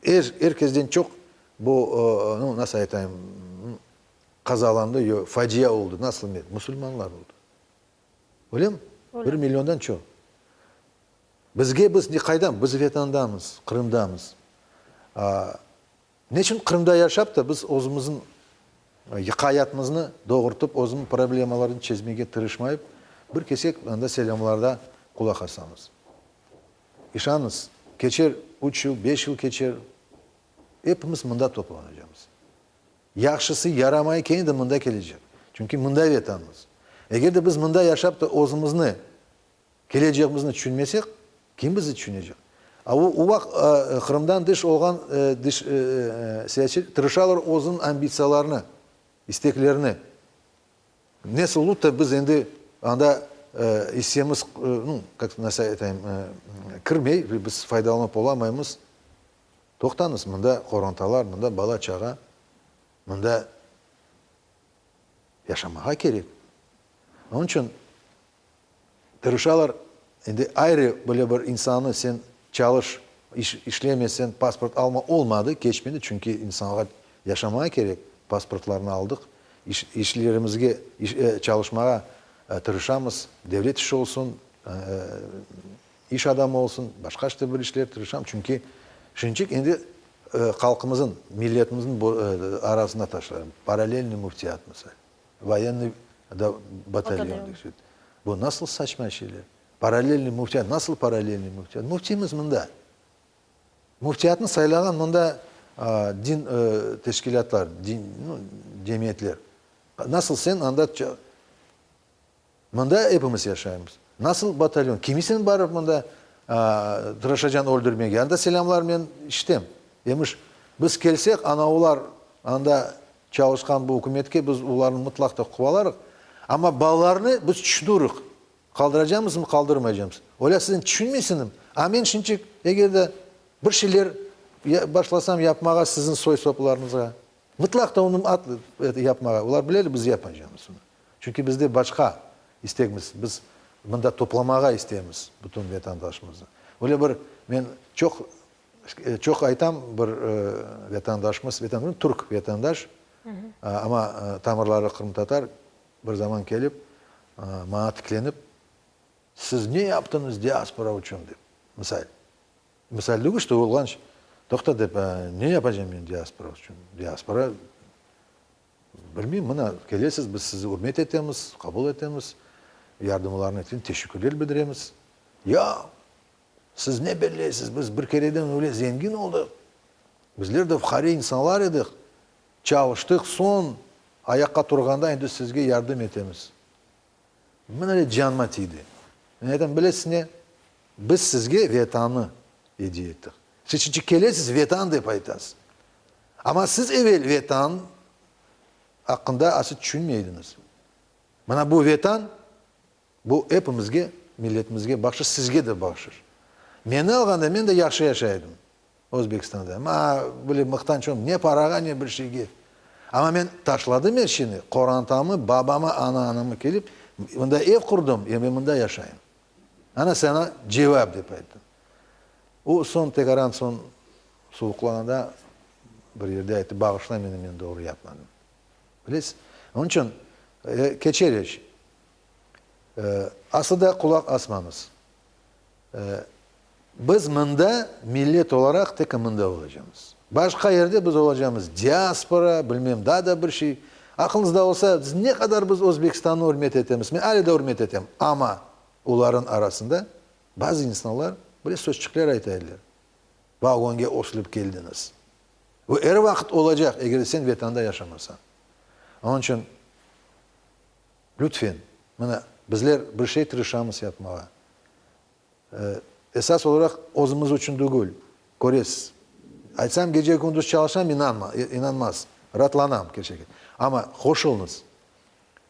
er, er kezden çoq bu, nu, nasıl aytayım, qazalandı, yo, facia oldı, nasıl millet? Musulmanlar oldı. Öylemi? Bir milliondan çoq. Bizge, biz qaydan? Biz Vetandamız, Qırımdamız. Neçün Qırımda yaşap da biz özümizniñ ayatımıznı doğurtıp, özümiñ problemalarını çezmege tırışmayıp, bir kesek anda selâmlarda qulaq asamız? İşanıñız, keçer üç yıl, beş yıl keçer, epimiz mında toplanacamız. Yahşısı, yaramayı kene de mında kelecek. Çünki mında Vetanımız. Eger de biz mında yaşap da özümizni Kelecegimizni tüşünmesek, kim bizi tüşünecek? A o uvaq Qırımdan dış olğan dış siyasiy tırışalar özüniñ ambitsiyalarını, isteklerini. Nasıl olup da biz endi anda issemiz, nu, kak nasıl aytayım, kirmey ve biz faydalanıp olamaymız. Toqtañız, mında qorantalar, mında bala-çağa, mında yaşamağa kerek. Onıñ içün Tırışalar, endi ayrı böyle bir insannı sen çalış, iş işlemesen pasport alma olmadı, keçmedi, çünki insanğa yaşamağa kerek, pasportlarnı aldıq, iş işlerimizge iş çalışmağa tırışamız, devlet işi olsun, iş adamı olsun, başqa işte bir işler tırışam, çünki şimcik endi halqımızın, milletimizin arasına taşlayım, paralelniy müftiyat misal. Voyennıy batalyon dep. Bu nasıl saçma şeyler? Paralelniy müftiyat, nasıl paralelniy müftiyat? Müftiyimiz mında. Müftiyatnı saylağan mında din teşkilâtlar, din, nu, cemiyetler. Nasıl sen anda Mında epimiz yaşaymız. Nasıl batalyon? Kimi sen barıp mında tırışacañ öldürmege? Anda selâmlar men işitem. Emiş, biz kelsek, ana olar anda çalışqan bu ükümetke biz olarnı mıtlaq da quvalarıq. Amma balalarnı biz tüşünürük. Qaldıracamızmı, qaldırmaycamız. Olâ sizin tüşünmeysiñmi? A men şimcik eger de bir şeyler başlasam yapmağa siziñ soy-soplarıñızğa, mıtlaq da onı yapmağa. Olar bileler biz yapmaycamız onı. Çünki bizde başqa istegimiz, biz mında toplamağa isteymiz bütün vetandaşımıznı. Öyle bir, men çoq, çoq aytam, bir vetandaşımız, vetandaş, türk vetandaş, amma tamırları qırımtatar, bir zaman kelip, maña tiklenip, siz ne yaptıñız diaspora içün dep, misal. Misal degil, işte, olğan, toqta dep, ne yapacağım men diaspora içün, diaspora Bilmeyim, mına, kelesiz, biz sizi ürmet etemiz, qabul etemiz, yardımlarıñız içün teşekkürler bildiremiz. Yoq, siz ne belleysiz, biz bir kereden öyle zengin oldıq. Bizler de fuqare insanlar edik, çalıştıq, soñ ayaqqa turğanda endi sizge yardım etemiz. Mına öyle canıma tiydi. Men aytam, bilesiz ne, biz sizge Vetanı ediye ettik. Siz şimdi kelesiz, Vetan dep aytasız. Amma siz evel Vetan aqqında asıl tüşünmey ediñiz. Mına bu Vetan, bu epimizge, milletimizge bahşış, sizge de bahşış. Meni alğanda, men de yahşı yaşay edim Özbekistanda. Ma, böyle mıhtanç olmadım, ne parağa, ne bir şeyge. Amma men taşladım er şeyni, qorantamı, babamı, ana-anamı kelip, mında ev qurdım, ve men mında yaşayım. Ana saña cevap, dep ayttım. O soñ tekaran soñ suvuqlağanda bir yerde ayttı, bağışla meni, men doğru yapmadım. Bilesiz? Onıñ içün keçer er şey. Aslı da qulaq asmamız. Biz mında millet olaraq tek mında olacamız. Başqa yerde biz olacamız diaspora, bilmem daa da bir şey. Aqlıñızda olsa, biz ne qadar biz Özbekistannı ürmet etemiz, men ale de ürmet etem, amma olarnıñ arasında Bazı insanlar böyle sözçikler ayta ediler, Vagonge osılıp keldiñiz. Bu er vaqıt olacaq, eger de sen Vetanda yaşamasañ. Onıñ içün, lütfen, mına, bizler bir şey tırışamız yapmağa. Esas olaraq özümiz içün degil, köresiz. Aytsam, gece-kündüz çalışam, inanma, inanmaz. Raatlanam, kerçekten. Amma qoşulñız.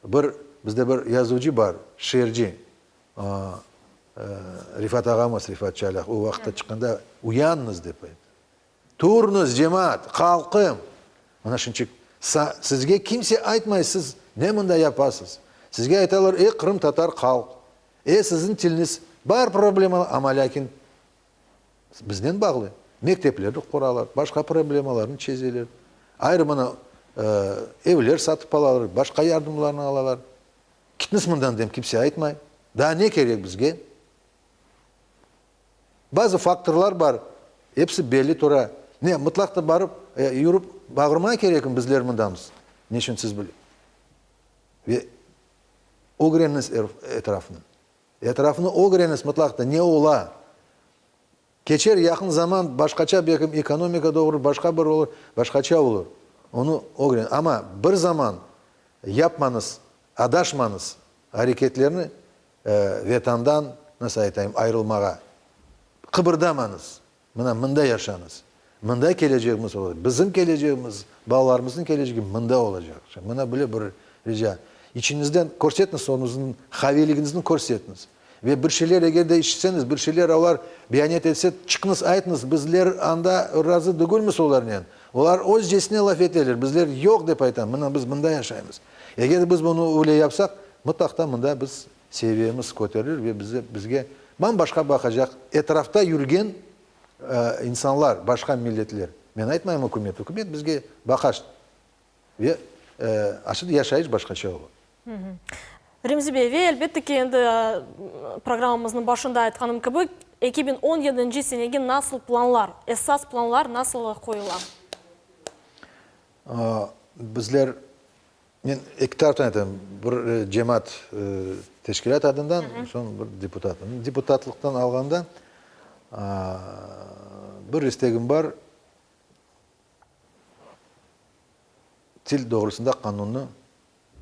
Bir, bizde bir yazıcı bar, şiirci, Refat ağamız, Refat Çaylaq, o vaqıtta çıqqanda, uyanıñız, dep ayttı. Turıñız, cemaat, qalqıñ! Mına şunçik, sizge kimse aytmay, siz ne mında yapasız? Sizge aytalar, ey qırımtatar, qalq! E, siziñ tiliniz bar problemalar, amma lâkin biznen bağlı. Mekteplerni quralar, başqa problemalarnı çezeler. Ayrı mına evler satıp alalar, başqa yardımlarnı alalar. Kitniz mından dem kimse aytmay. Daa ne kerek bizge? Bazı faktorlar bar, episi belli tura. Ne, mıtlaq da barıp, yürip bağırmağa kerekmi bizler mındamız? Neçün siz bile. Ve ögreniñiz etrafnı. Etrafnı ögreniñiz mıtlaq da ne ola. Keçer yaqın zaman başqaça belkim ekonomika doğurır, başqa bir olur, başqaça olur. Onı ögren. Amma bir zaman yapmañız, adaşmañız areketlerni Vetandan, nasıl aytayım, ayırılmağa. Qıbırdamañız. Mına, mında yaşañız. Mında kelecegimiz olacaq. Bizim kelecegimiz, balalarımıznıñ kelecegi mında olacaq. Mına böyle bir rica. İçiñizden körsetñiz, özüñizniñ qaviyligiñizni körsetñiz. Ve bir şeyler eger de işitseñiz, bir şeyler olar beyanet etse, çıqıñız, aytıñız, bizler anda razı degilmiz olarnen. Olar özcesine laf eteler, bizler yoq dep aytam, mına biz mında yaşaymız. Eger biz bunı öyle yapsaq, mıtlaq da mında biz seviyemiz köterilir ve bize, bizge bam-başqa baqacaq etrafta yürgen insanlar, başqa milletler, men aytmayım ükümet, ükümet bizge baqa ve aşıda yaşayış başqaça olur. Remzi bey, ve elbette ki, endi programmamıznıñ başında aytqanım kibi, 2017 senege nasıl planlar, esas planlar nasıl qoyula? Bizler, men eki taraftan aytam, bir cemaat teşkilât adından, soñ bir deputat. Deputatlıqtan alğanda bir istegim bar, til doğrusında qanunnı,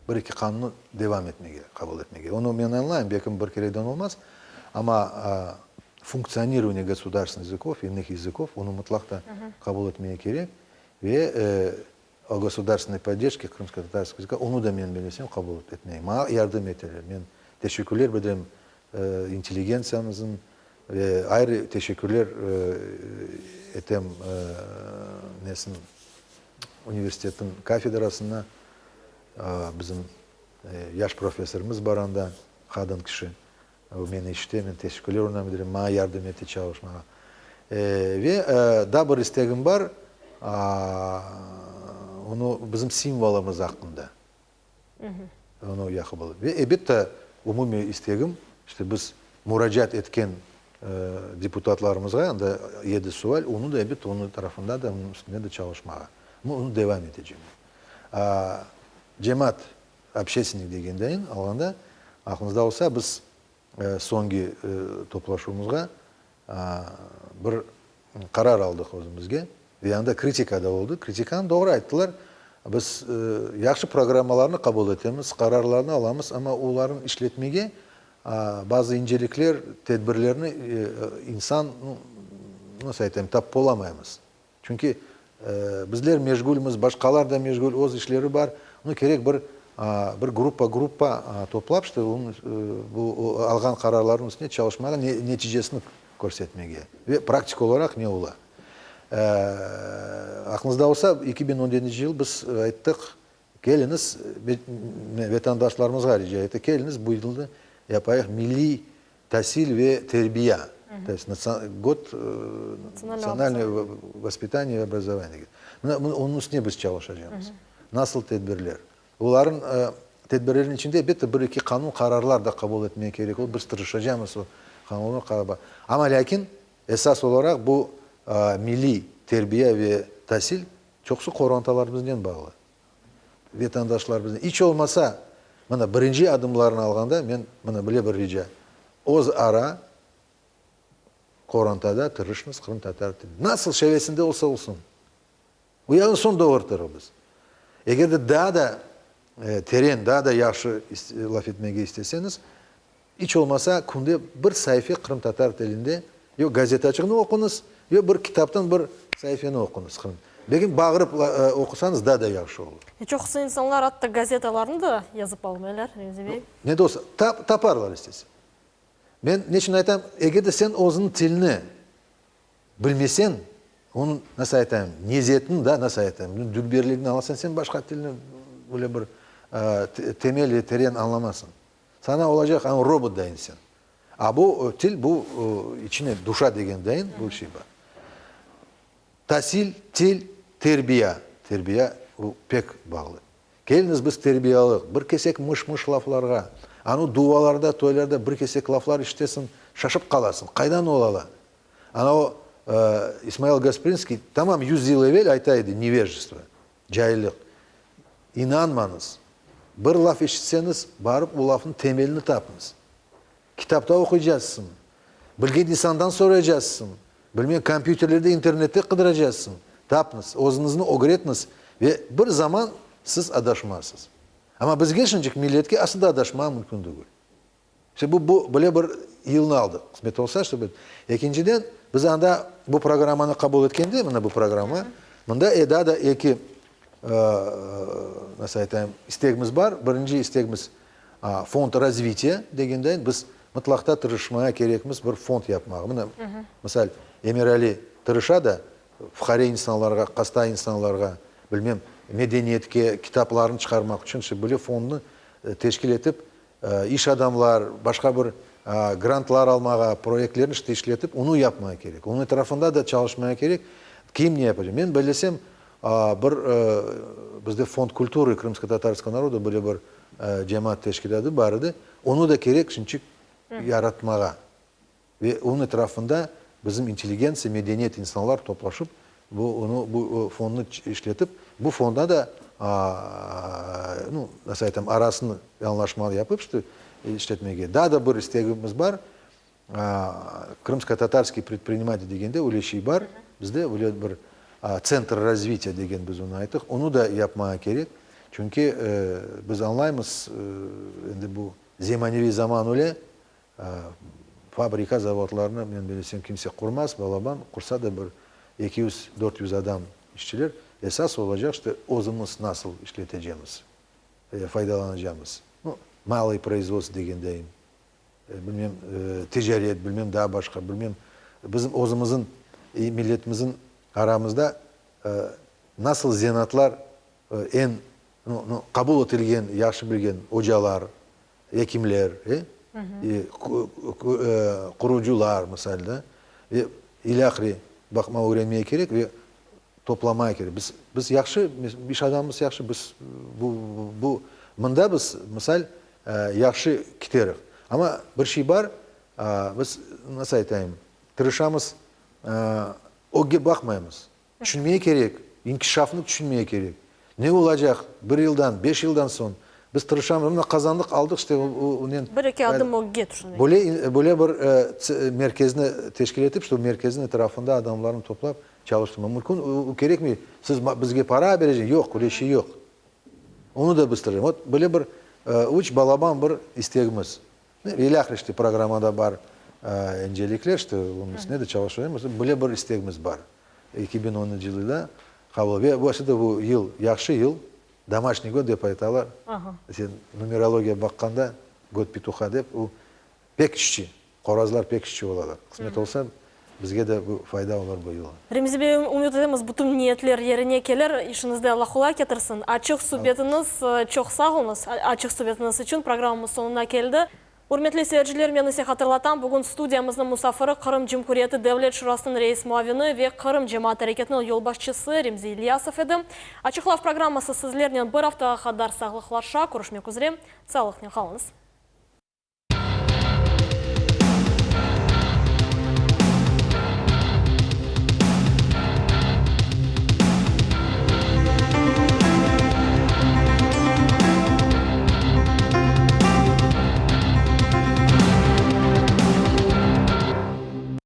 bir-eki qanunnı devam etmege, qabul etmege. Onı men añlayım, belkim bir kereden olmaz, amma funktsionirovaniye gosudarstvennih yazıkov, inih yazıkov, onı mıtlaq da qabul etmege kerek. Ve o gosudarstvennoy podderjke krımskotatarskogo yazıka, onı da men bilesem qabul etmege. Maña yardım eteler. Men teşekkürler bildirem intelligentsiyamıznıñ ve ayrı teşekkürler etem nesin universitetniñ kafedrasına, bizim yaş professorımız bar anda, qadın kişi, o meni eşite, men teşekkürler oña bildirem, maña yardım ete çalışmağa. Ve daa bir istegim bar, onı bizim simvolımız aqqında. Onı yahşı olur. Ve elbette, umumiy istegim, işte biz muracaat etken deputatlarımızğa, anda yedi sual, onı da elbette, onıñ tarafında da, onıñ üstünde de çalışmağa. Onı devam etecegim. Cemaat, общественnik degendeyin alğanda, aqlıñızda olsa, biz soñki toplaşuvımızğa bir qarar aldıq özümizge ve anda kritika da oldı. Kritikanı doğru ayttılar. Biz yahşı programmalarnı qabul etemiz, qararlarnı alamız, amma olarnı işletmege bazı incelikler, tedbirlerni insan, nasıl aytayım, tapıp olamaymız. Çünki bizler meşğulmiz, başqalar da meşğul, öz işleri bar. Onı kerek bir bir gruppa gruppa toplap, işte, bu alğan qararlarnıñ üstünde çalışmağa, neticesini körsetmege ve praktik olaraq ne ola. Aqlıñızda olsa, 2017 yıl biz ayttıq, keliñiz, vetandaşlarımızğa rica ettik, keliñiz bu yılnı yapayıq milliy Tasil ve terbiya, to есть god natsionalnogo vospitaniya ve obrazovaniya. Mına onıñ üstüne biz çalışacaqmız. Nasıl tedbirler? Olarnıñ tedbirlerniñ içinde elbette bir-eki qanun, qararlar da qabul etmege kerek olur. Biz tırışacaqmız o qanunlar qaraba. Amma lâkin esas olaraq bu milliy terbiya ve tasil çoqusı qorantalarımıznen bağlı. Vetandaşlarımıznı, iç olmasa, mına, birinci adımlarını alğanda, men, mına, böyle bir rica, öz ara qorantada tırışıñız qırımtatar tilini. Nasıl şevesinde olsa olsun. O yağını soñ doğurtırmız. Eger de daa da teren, daa da yahşı laf etmege isteseñiz, İç olmasa, künde bir saife qırımtatar tilinde yo gazetaçığını oquñız, yo bir kitaptan bir saifeni oquñız. Qırım. Lâkin bağırıp oqusañız daa da yahşı olur. Çoqusı insanlar atta gazetalarnı da yazıp almaylar, Remzi bey. Ne de olsa, taparlar istese. Men neçün aytam, eger de sen özüniñ tilini bilmeseñ, onıñ, nasıl aytayım, nezetini da, nasıl aytayım, dülberligini añlasañ, sen başqa tilni böyle bir temel ve teren añlamazsıñ. Sana olacaq, añ robot dayın sen. A bu til, bu içine duşa degen dayın bu şey bar. Tasil, til, terbiya. Terbiya bu pek bağlı. Keliñiz biz terbiyalıq, bir kesek mış-mış laflarğa, anu duvalarda, toylarda bir kesek laflar işitesiñ, şaşıp qalasıñ, qaydan olala? Ana o İsmail Gasprinskiy tamam yuz yıl evel ayta edi, nevejestvo, caillik. İnanmañız, bir laf işitseñiz, barıp o lafnıñ temelini tapıñız. Kitapta oquycazsıñ, bilgen insandan soraycazsıñ, bilmem, kompyuterlerde, internette qıdıracazsıñ. Tapıñız, özüñizni ögretñiz ve bir zaman siz adaşmazsız. Amma bizge şimdicik milletke asıl da adaşmağa mümkün degil. İşte bu, bu böyle bir yılnı aldıq, qısmet olsa, işte bu. Ekinciden, biz anda bu programmanı qabul etkende, mına bu programma, mında daa da eki, nasıl aytayım, istegimiz bar. Birinci istegimiz, Fond razvitiya degendeyin biz mıtlaqta tırışmaya kerekmiz bir fond yapmağa. Mına, misal, Emirali tırışa da, fuqare insanlarğa, qasta insanlarğa, bilmem, medeniyetke kitaplarını çıqarmaq içün işte böyle fondnı teşkil etip, iş adamlar, başqa bir grantlar almağa, proyektlerni işte işletip, onı yapmaya kerek. Onıñ etrafında da çalışmaya kerek, kim ne yapacaq. Men bellesem, bir bizde Fond kulturı krımskotatarskogo naroda böyle bir cemaat teşkilâtı bar edi, onı da kerek şimçik yaratmağa. Ve onıñ etrafında bizim intelligentsiya, medeniyet insanlar toplaşıp, bu onı, bu fondnı işletip, bu fondda da, nu, nasıl aytam, arasını añlaşma yapıp, işte, işletmege. Daa da bir istegimiz bar, Krımsko-tatarskiy predprinimatel degende öyle şey bar, bizde öyle bir tsentr razvitiya degen biz onı ayttıq, onı da yapmağa kerek, çünki biz añlaymız, endi bu zemaneviy zaman öyle, fabrika, zavodlarnı, men bilsem, kimse qurmaz, balaban, qursa da bir 200, 400 adam işçiler, esas olacaq, işte, özümiz nasıl işletecemiz, faydalanacamız, nu, malıy proizvodstvo degendeyim. Bilmem, ticaret, bilmem, daa başqa, bilmem, bizim özümizin, milletimizin aramızda nasıl zenaatlar eñ, nu, nu, qabul etilgen, yahşı bilgen ocalar, ekimler, e, qurucılar, misal, da, ve ilâhre baqma ögrenmege kerek ve toplamağa kerek. Biz, biz yahşı, iş adamımız yahşı, biz bu, bu, mında biz, misal, Yahşı kiterik. Amma bir şey bar, biz, nasıl aytayım, tırışamız, ögge baqmaymız. Tüşünmege kerek, inkişafnı tüşünmege kerek. Ne olacaq bir yıldan, beş yıldan soñ? Biz tırışamız, mına qazandıq, aldıq, işte, onen. Bir-eki adım ögge tüşünmek. Böyle, böyle bir merkezni teşkil etip, işte, o merkezniñ etrafında adamlarnı toplap çalıştırmaq mümkün. Kerekmey, siz bizge para bereceñ, yoq, öyle şey yoq. Onı da biz tırışamız. Vot, böyle bir üç balaban bir istegimiz. İlâhre, işte, programmada bar incelikler, işte, onıñ üstünde de çalışamız. Böyle bir istegimiz bar. 2010-ncı yılda qabul. Ve bu aslında bu yıl yahşı yıl, domaşniy god dep aytalar. Sen numerologiya baqqanda, god petuha dep, o pek işçi. Qorazlar pek işçi olalar. Qısmet olsa, bizge de bu fayda olur bu yıl. Remzi bey, ümüt etemiz, bütün niyetler yerine kelir. İşiñizde Alla qolay ketirsin. Açıq subetiñiz, çoq sağ oluñız açıq subetiñiz içün. Programmamız soñuna keldi. Ürmetli seyirciler, men ise hatırlatam, bugün studiyamıznıñ musafiri Qırım Cumhuriyeti Devlet Şurasınıñ reis muavini ve Qırım cemaat areketiniñ yolbaşçısı Remzi İlyasov edi. Açıq laf programması sizlernen bir aftağa qadar sağlıqlaşa. Körüşmek üzre. Sağlıqnen qalıñız.